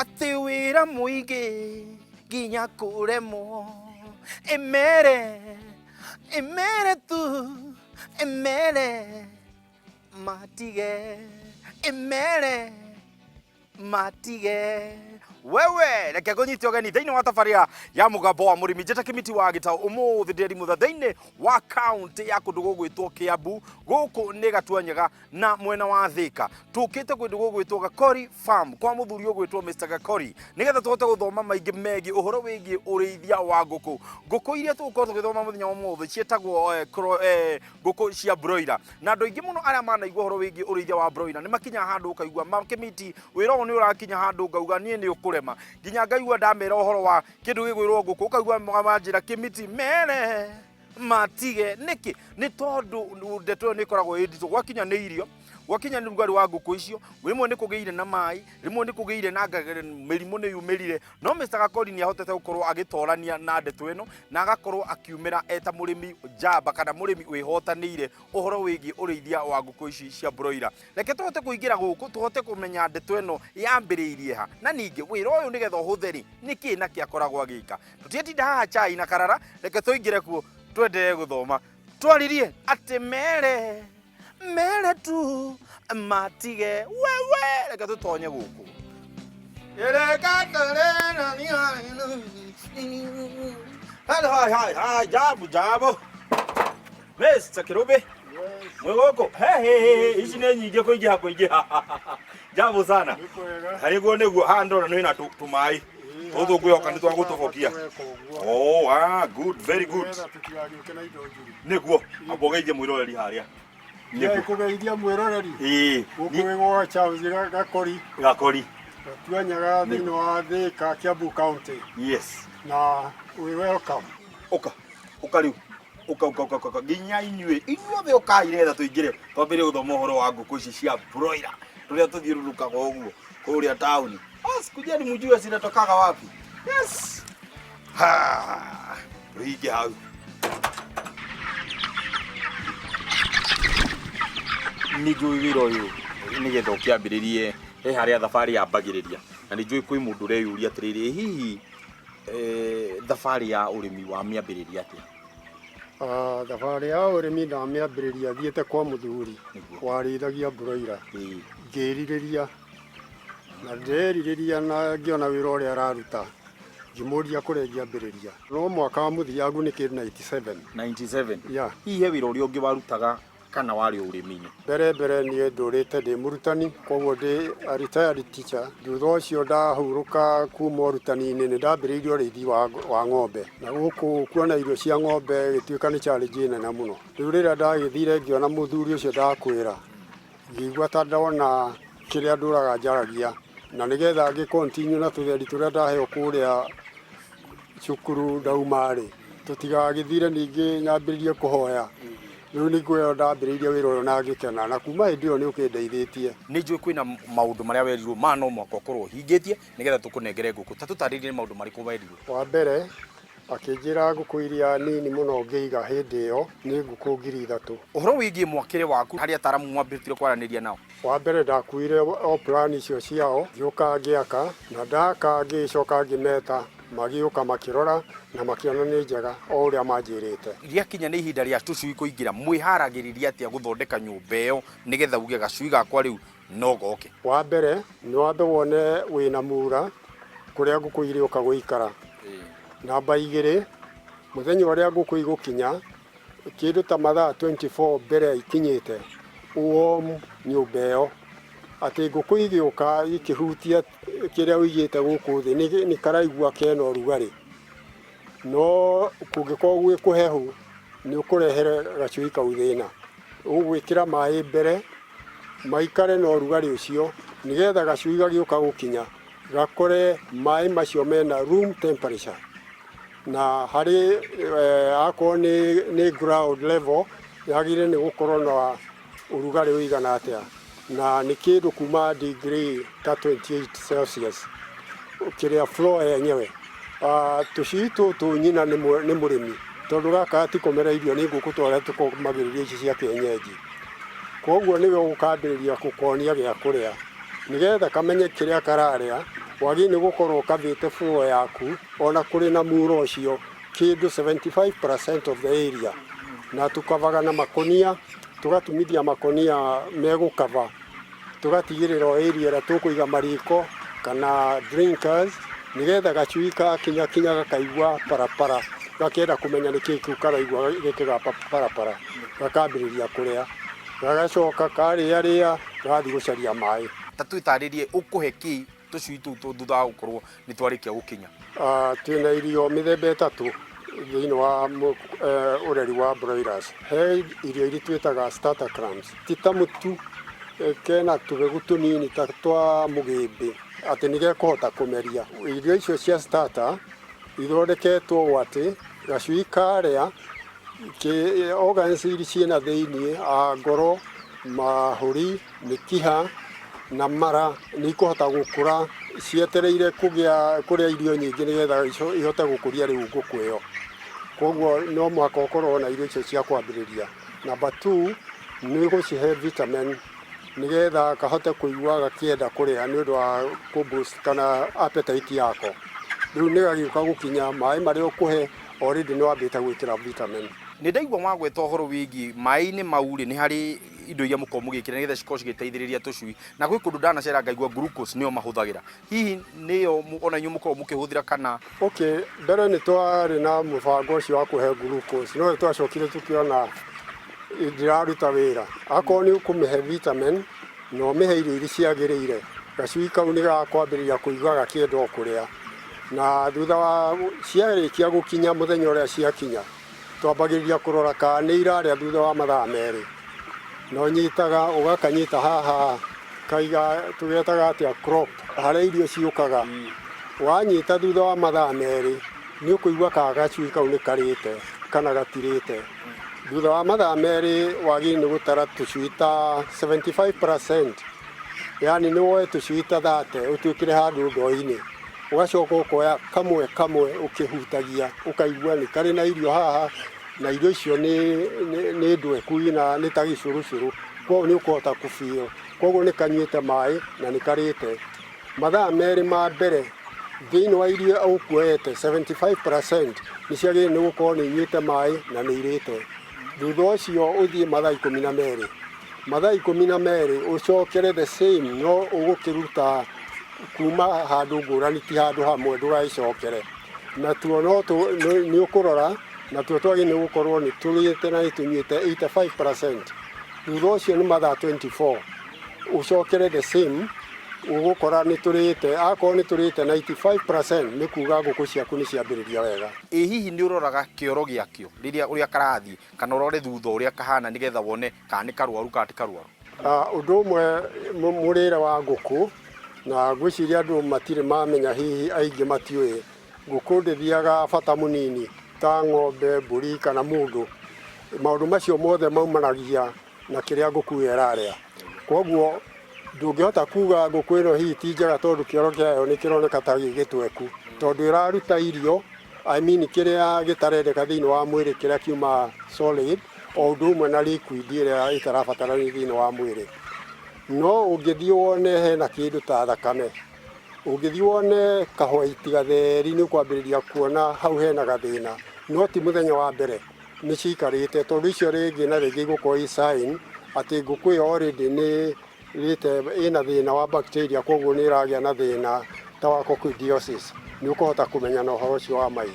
Atĩ wĩra mũingĩ nginya kũremwo. Ĩmere, ĩmere tu, ĩmere matige, ĩmere matige. Wewe reke ngũnyite ũgeni thĩinĩ wa tabarĩra ya mũgambo wa mũrĩmi njĩta kĩmiti wa gĩtaũ ũmũthĩ ndĩri mũtha thĩinĩ wa kaũntĩ ya kũndũ gũgwĩtwo Kĩambu. Gũkũ nĩ Gatuanyaga na mwena wa Thika. Tũkĩte kũndũ gũgwĩtwo Gakori Farm kwa mũthuri ũgwĩtwo Mr Gakori nĩgetha tũhote gũthoma maingĩ megiĩ ũhoro wĩgiĩ ũrĩithia wa ngũkũ. Ngũkũ iria tũgũkorwo tũgĩthoma mũthenya wa ũmũthĩ ciĩtagwo ngũkũ cia broiler. Na andũ aingĩ mũno arĩa manaigua ũhoro wĩgiĩ ũrĩithia wa broiler nĩ makinyaga handũ ũkaigua makĩmiti wĩra ũyũ nĩ ũrakinya handũ ngauga niĩ nĩ ũkũrema, nginya ngaigua ndamera ũhoro wa kĩndũ gĩgwĩrwo ngũkũ ũkaigua manjĩra kĩmiti mere matige. Nĩkĩ? Nĩ tondũ ndeto ĩyo nĩ ĩkoragwo ĩ nditũ. Gwakinya nĩ irio, gwakinya nĩ ũrugarĩ wa ngũkũ icio, rĩmwe nĩ kũgĩire na maĩ, rĩmwe nĩ kũgĩire na mĩrimũ nĩ yumĩrire. No Mr Gakori nĩ ahotete gũkorwo agĩtorania na ndeto ĩno na agakorwo akiumĩra eta mũrĩmi njamba kana mũrĩmi wĩhotanĩire ũhoro wĩgiĩ ũrĩithia wa ngũkũ ici cia broiler. Reke tũhote kũingĩra gũkũ tũhote kũmenya ndeto ĩno yambĩrĩirie ha, na ningĩ wĩra ũyũ nĩgetha ũhũthe rĩ, nĩkĩ na kĩ akoragwo agĩka. Tũtiatinda haha chai na karara, reke tũingĩre kuo twenderee gũthoma. Twaririe atĩ mere mere tu matige wewe, reke tũtonye gũkũ. Hai hai hai, jambo jambo. Mr. Kirubi. Mwĩ gũkũ? He he he, ici nĩ nyingĩ kũingĩha kũingĩha. Jambo sana. Harĩguo nĩguo haha ndona nĩ na tũmaĩ. Tũtũ ngwĩhoka nĩ twagũtobokia. Oh, ah, good, very good. Nĩguo, amba ũgeithie mwĩroreri harĩa. Nĩguo. Kũgeithia mwĩroreri. Ĩĩ. Gũkũ wĩ gwa Charles Gakori. Gakori. Gatuanyaga thĩinĩ wa Thika, Kiambu County. Yes. Na we welcome. Ũka. Ũka rĩu. Ũka ũka ũka ũka nginya inyuĩ. Inyuothe ũkai nĩgetha tũingĩre twambĩrĩrie gũthoma ũhoro wa ngũkũ ici cia broiler. Tũrĩa tũthiũrũrũkaga ũguo kũrĩa taũni. Bas, kujeni mjue zinatokaga wapi. Yes. Ha. Ruige hau. Nĩ njũĩ wĩra ũyũ nĩgetha ũkĩambĩrĩrie he harĩa thabarĩ yambagĩrĩria, na nĩ njũĩ kwĩ mũndũ ũreyũria atĩrĩrĩ, hihi thabarĩ ya ũrĩmi wamĩambĩrĩria atĩa? Thabarĩ ya ũrĩmi ndamĩambĩrĩria thiĩte kwa mũthuri warĩithagia broiler, ngĩrirĩria na nderirĩria na ngĩona wĩra ũrĩa araruta, ngĩmũria kũrĩa ingĩambĩrĩria. No mwaka wa mũthiangu nĩ kĩndũ 97. 97? Yeah. Hihi he wĩra ũrĩa ũngĩ warutaga kana warĩ o ũrĩmi-inĩ? Mbere mbere niĩ ndũrĩte ndĩ mũrutani, koguo ndĩ a retired teacher. Thutha ũcio ndahurũka kuma ũrutani-inĩ nĩ ndambĩrĩirie ũrĩithi wa ng'ombe. Na gũkũ kuona irio cia ng'ombe ĩgĩtuĩka nĩ challenge nene mũno. Rĩu rĩrĩa ndagĩthire ngĩona mũthuri ũcio ndakwĩra, ngĩigua ta ndona kĩrĩa ndũraga njaragia. Na nĩgetha ngĩ continue na tũtheri tũrĩa ndaheo kũrĩa cukuru ndauma rĩ, tũtigagĩthire ningĩ nyambĩrĩrie kũhoya. Rĩu nĩguo ndambĩrĩirie wĩra ũyũ na ngĩkena, na kuma hĩndĩ ĩyo nĩ ũkĩndeithĩtie. Nĩ njũĩ kwĩna maũndũ marĩa werirwo ma no mũhaka ũkorwo ũhingĩtie nĩgetha tũkũnengere ngũkũ. Ta tũtarĩrie nĩ maũndũ marĩkũ werirwo. Wa mbere akĩnjĩra ngũkũ iria nini mũno ngĩiga hĩndĩ ĩyo nĩ ngũkũ 3000. Ũhoro wĩgiĩ mwakĩre waku harĩ ataaramu mwambĩtie kwaranĩria nao? Wa mbere ndakuire o plan icio ciao, ngĩũka ngĩaka, na ndaka ngĩcoka ngĩmeta, magĩũka makĩrora na makĩona nĩ njega o ũrĩa manjĩrĩte. Rĩakinya nĩ ihinda rĩa tũcui kũingĩra, mwĩharagĩrĩria atĩa gũthondeka nyũmba ĩyo nĩgetha uge gacui gakwa rĩu no goke? Wa mbere nĩ wambe wone wĩna mura kũrĩa ngũkũ irĩũka gũikara. Namba igĩrĩ, mũthenya ũrĩa ngũkũ igũkinya, kĩndũ ta mathaa 24 mbere ikinyĩte, ũwarm nyũmba ĩyo, atĩ ngũkũ igĩũka ikĩhutia kĩrĩa ũigĩte gũkũ thĩ nĩ karaigua kena ũrugarĩ. No kũngĩkorwo gwĩ kũhehu nĩ ũkũrehere gacui kau thĩna. Ũgwĩkĩra maĩ mbere maikare na ũrugarĩ ũcio nĩgetha gacui gagĩũka gũkinya gakore maĩ macio mena room temperature. Na harĩ akorwo nĩ ground level yagĩrĩire nĩ gũkorwo na ũrugarĩ ũigana atĩa, na nĩ kĩndũ kuma degree ta 28 Celsius kĩrĩa floor yenyewe. Tũcui tũtũ nyina nĩ mũrĩmi tondũ gaka gatikomera irio nĩ ngũkũ ta ũrĩa tũkomagĩrĩria ici cia kĩenyenji. Koguo nĩwe ũkambĩrĩria gũkonia gĩa kũrĩa nĩgetha kamenye kĩrĩa kararĩa. Wagĩrĩire nĩ gũkorwo ũkavĩte floor yaku ona kũrĩ na mura ũcio kĩndũ 75% of the area, na tũkavaga na makonia, tũgatumithia makonia megũkava, tũgatigĩrĩra o area ĩrĩa tũkũiga mariko kana drinkers, nĩgetha gacui gakinya kinya gakaigua parapara, gakenda kũmenya nĩkĩ kĩu karaigua gĩkĩga parapara, gakambĩrĩria kũrĩa, gagacoka karĩa rĩa gagathiĩ gũcaria maĩ. Ta twĩtarĩrie ũkũhe kĩ tũcui tũu thutha wa gũkorwo nĩ twarĩkia gũkinya. Twĩna irio mĩthemba ĩtatũ thĩinĩ wa ũreri wa broilers. He irio iria twĩtaga starter crumbs, ti ta mũtu, kena tũbegũ tũnini ta twa mũgĩmbĩ atĩ nĩ gekũhota kũmeria. Irio icio cia starter ithondeketwo ũũ atĩ gacui karĩa organs iria ciĩna thĩinĩ, ngoro, mahũri, mĩkiha na mara nĩ ikũhota gũkũra cietereire kũgĩa kũrĩa irio nyingĩ nĩgetha ihote gũkũria rĩu ngũkũ ĩyo. Koguo no mũhaka ũkorwo na irio icio cia kwambĩrĩria. Number 2 nĩ gũcihe vitamin nĩgetha kahote kũigua gakĩenda kũrĩa nĩ ũndũ wa kũ boost kana appetite yako. Rĩu nĩ gagĩũka gũkinya maĩ marĩa ũkũhe already nĩ wambĩte gwĩkĩra vitamin. Nĩ ndaigua wagweta ũhoro wĩgiĩ maĩ-inĩ mau rĩ, nĩ harĩ indo iria mũkoragwo mũgĩkĩra nĩgetha cikorwo cigĩteithĩrĩria tũcui, na gwĩ kũndũ ndanacera ngaigua glucose nĩyo mahũthagĩra, hihi nĩyo ona inyuĩ mũkoragwo mũkĩhũthĩra kana? Okay, mbere nĩ twarĩ na mũbango ũcio wa kũhe glucose, no nĩ twacokire tũkĩona ndĩraruta wĩra. Akorwo nĩ ũkũmĩhe vitamin na ũmĩhe irio iria ciagĩrĩire, gacui kau nĩ gakwambĩrĩria kũigua gakĩenda o kũrĩa. Na thutha wa ciarĩkia gũkinya mũthenya ũrĩa ciakinya, twambagĩrĩria kũrora kana nĩ irarĩa thutha wa mathaa merĩ. Na ũnyitaga ũgakanyita haha kaiga tũgetaga atĩa crop, harĩa irio ciũkaga. Wanyita thutha wa mathaa merĩ nĩ ũkũigua kana gacui kau nĩ karĩte kana gatirĩte. Thutha wa mathaa merĩ wagĩrĩirwo nĩ gũtara tũcui ta 75%, yani nĩ woe tũcui ta 30 ũtwĩkĩre handũ ndoo-inĩ, ũgacoka ũkoya kamwe kamwe ũkĩhutagia, ũkaigua nĩ karĩ na irio haha, na irio icio nĩ ndweku na nĩ ta gĩcũrũcũrũ, koguo nĩ ũkũhota kũ feel, koguo nĩ kanyuĩte maĩ na nĩ karĩte. Mathaa merĩ ma mbere thĩinĩ wa irio ũkuoete 75% nĩ ciagĩrĩire nĩ gũkorwo nĩ inyuĩte maĩ na nĩ irĩte. Thutha ũcio ũthiĩ mathaa 12, mathaa 12 ũcokere the same, no ũgũkĩruta kuma handũ ngũrani, ti handũ hamwe, ndũgagĩcokere. Natuo no nĩ ũkũrora natuo twagĩrĩirwo nĩ gũkorwo nĩ tũrĩte na nĩ tũnyuĩte 85%. Thutha ũcio nĩ mathaa 24 ũcokere the same, ũgũkora nĩ tũrĩte, akorwo nĩ tũrĩte 95% nĩ kuga ngũkũ ciaku nĩ ciambĩrĩria wega. Ĩ hihi nĩ ũroraga kĩoro gĩakĩo rĩrĩa ũrĩa karathiĩ, kana ũrore thutha ũrĩa kahana nĩgetha wone kana nĩ karwaru kana ti karwaru? Ũndũ ũmwe mũrĩre wa ngũkũ, na ngwĩciria andũ matirĩ mamenya, hihi aingĩ matiũĩ, ngũkũ ndĩthiaga bata mũnini ta ng'ombe, mbũri kana mũndũ. Maũndũ macio mothe maumanagia na kĩrĩa ngũkũ ĩyo ĩrarĩa. Koguo ndũngĩhota kuga ngũkũ ĩno hihi ti njega tondũ kĩoro kĩayo nĩ kĩroneka ta gĩ gĩtweku, tondũ ĩraruta irio, I mean kĩrĩa gĩtarendeka thĩinĩ wa mwĩrĩ kĩrĩa kiuma solid, o ũndũ ũmwe na liquid ĩrĩa ĩtarabatarania thĩinĩ wa mwĩrĩ. No ũngĩthiĩ wone hena kĩndũ ta thakame, ũngĩthiĩ wone kahwaiti gatheri, nĩ ũkwambĩrĩria kuona hau hena gathĩna, no ti mũthenya wa mbere nĩ cikarĩte, tondũ icio rĩngĩ na rĩngĩ igũkorwo i sign atĩ ngũkũ ĩyo already nĩ rĩte ĩna thĩna wa bacteria, koguo nĩ ĩragĩa na thĩna ta wa coccidiosis. Nĩ ũkũhota kũmenya na ũhoro ũcio wa mai.